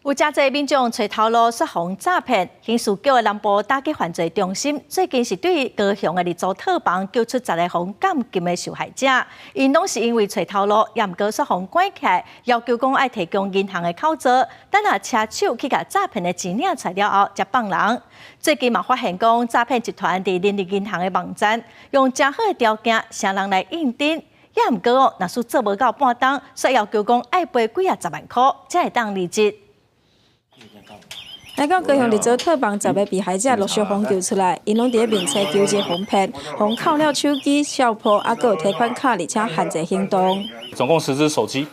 有誠濟民眾揣頭路煞予詐騙，刑事局的南部打擊犯罪中心最近是對高雄的日租套房救出十個予監禁的受害者，𪜶攏是因為揣頭路，也毋過煞予關起來，要求講愛提供銀行的口座，等下車手去共詐騙的錢領出來了後，才放人。最近嘛發現講詐騙集團佇人力銀行的網站，用誠好的條件，請人來應徵。也毋過哦，若是做無夠半冬，煞要求講愛賠幾仔十萬箍，才會當離職。來到高雄日租套房十个被害者陸續予救出來，𪜶攏佇咧面冊求職予騙，予扣了手機、數簿，啊，閣有提款卡，而且限制行動。總共10支手機。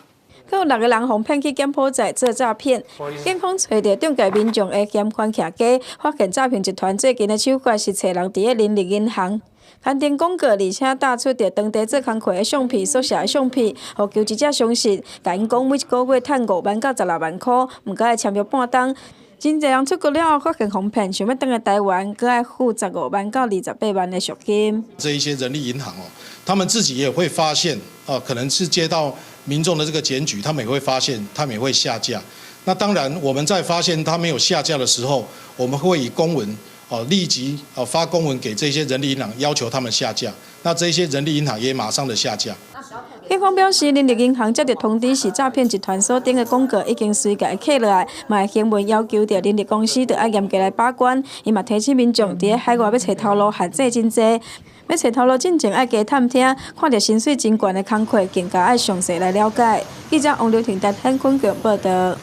閣有六個人予騙去柬埔寨做詐騙，警方揣著中介民眾的嫌犯徛家，發現詐騙集團最近的手法是揣人佇咧人力銀行刊登廣告，而且打出著當地做工課的相片、宿舍的相片，予求職者相信，共𪜶講每一個月趁5萬到16萬箍，毋過愛簽約半冬。真濟人出國了後發現予騙，想欲轉來台灣，閣愛付15萬到28萬的贖金。這一些人力銀行哦，他們自己也會發現，哦，可能是接到民眾的這個檢舉，他們也會發現，他們也會下架。那當然，我們在發現他沒有下架的時候，我們會以公文，哦，立即哦發公文給這些人力銀行，要求他們下架。那這些人力銀行也馬上的下架。警方表示，人力銀行接到通知是詐騙集團所登的廣告，已經隨共扣落來，嘛會行文要求著人力公司著愛嚴格來把關。伊嘛提醒民眾，佇咧海外欲揣頭路限制真濟，欲揣頭路進前愛加探聽，看著薪水真懸的工課，更加愛詳細來了解。記者王劉婷台天坤強報道。